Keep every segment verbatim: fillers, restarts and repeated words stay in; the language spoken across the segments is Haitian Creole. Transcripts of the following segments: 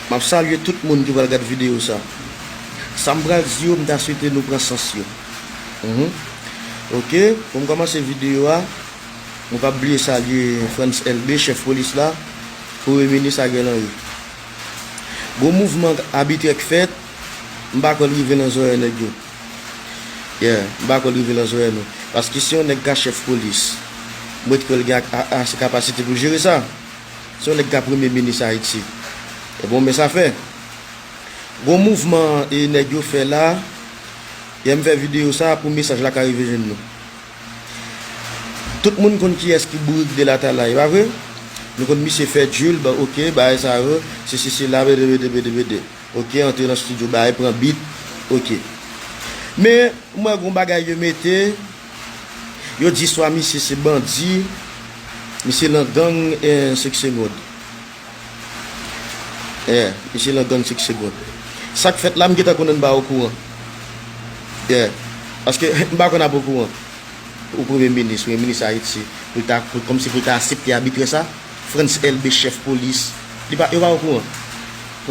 M ap salye tout moun ki pral gad videyo sa. Sa m pral di yo, m ta swete nou pran sans yo. Mhm. Ok, pou m kòmanse videyo a, nou p ap bliye salye Frantz Elbé, chèf polis la, premye minis Ariel Henry. Gwo mouvman abitrè k fèt, m pa kwè l rive nan zòrèy nèg yo. Yeah, m pa kwè l rive nan zòrèy nou. Paske se yon nèg ka chèf polis. Mwen t kwè l gen a- a- ase kapasite pou l jere sa. Se yon nèg ka premye minis Ayiti. E bon, men sa fè. Gwo mouvman e nèg yo fè la, yè m fè videyo sa pou mesaj la ka rive jwenn nou. Tout moun konn kiyès ki Bourik de Latalay, pa vre? Nou konn misye fè Jul, ba, ok, bagay sa yo, se, se, se la, bede, bede, bede, bede. Ok, antre nan estidyo, bagay, pran bit, ok. Men, m wè gon bagay yo mete, yo di swa misye se bandi, misye nan gang, eh, senk segond. Yeah, misye nan gang senk segond. Sa k fèt la, m gentan konnen n pa okouran. Yeah, paske m pa konn ap okouran. Ou premye minis, premye minis Ayiti, pou l ta, pou, kòmsi pou l ta aksepte abitrè sa, Frantz Elbé, chèf polis, li pa, yo pa okouran.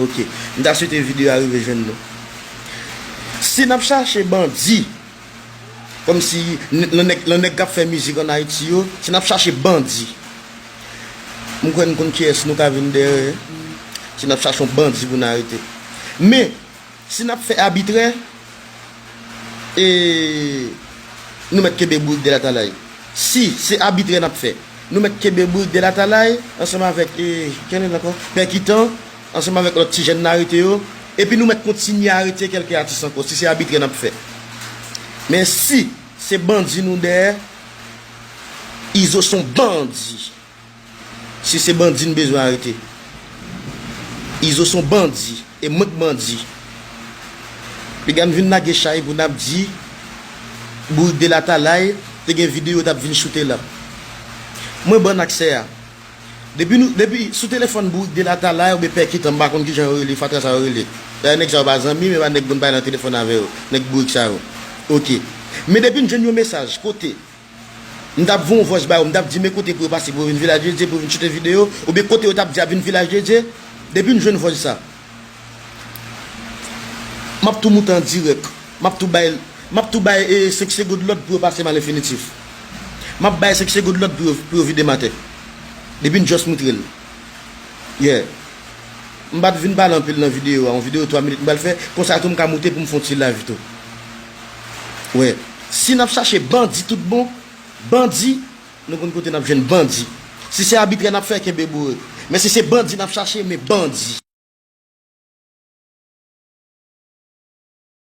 Ok, m ta swete videyo a rive jwenn nou. Si n ap chache bandi, kòmsi n- nan nèg, nan nèg k ap fè mizik ann Ayiti yo, si n ap chache bandi, m kwè n konn kiyès nou ka vin dèyè. Si n ap chache yon bandi pou n arete. Men, si n ap fè abitrè, e nou mèt kenbe Bourik de Latalay. Si se abitrè n ap fè, nou mèt kenbe Bourik de Latalay ansanm avèk, e, kenn ankò? Pèkitan, ansanm avèk lòt ti jèn n arete yo. Epi nou mèt kontinye arete kèlke atis ankò, si se abitrè n ap fè. Men si se bandi nou dèyè, Izo se yon bandi. Si se bandi n bezwen arete. Izo se yon bandi. E mwen k bandi. Piga n vin lage chay pou n ap di Bourik de Latalay te gen videyo t ap vin choute la. Mwen ban n aksè a. Depi nou, depi sou telefòn Bourik de Latalay oubyen Pèkitan, m pa konn kijan yo rele, fatra sa yo rele. Dayè nèg sa yo pa zanmi m, e pa nèg moun pale nan telefòn avè yo. Nèg Bourik sa yo. Ok. Men depi n jwenn yon mesaj, kote M t ap voye yon voice ba yo, m t ap di men kote pou yo pase pou yo vin Vilaj de Dye, pou yo vin choute videyo, oubyen kote yo t ap di ap vin Vilaj de Dye, depi n jwenn voice sa. M ap tou moute an dirèk, m ap tou bay, m ap tou bay, e, senk segond lòd pou yo pase m a lenfinitif. M ap bay senk segond lòd pou yo, pou yo vide m atè. Depi n just moutre l. Yeah. M pa t vin pale anpil nan videyo a, yon videyo twa minit m pral fè, konsa tou m ka moute pou m fè yon ti live tou. Wè, si n ap chache bandi tout bon, bandi, nou konn kote n ap jwenn bandi. Si se abitrè n ap fè, kenbe Bourik. Men si se bandi n ap chache, men bandi.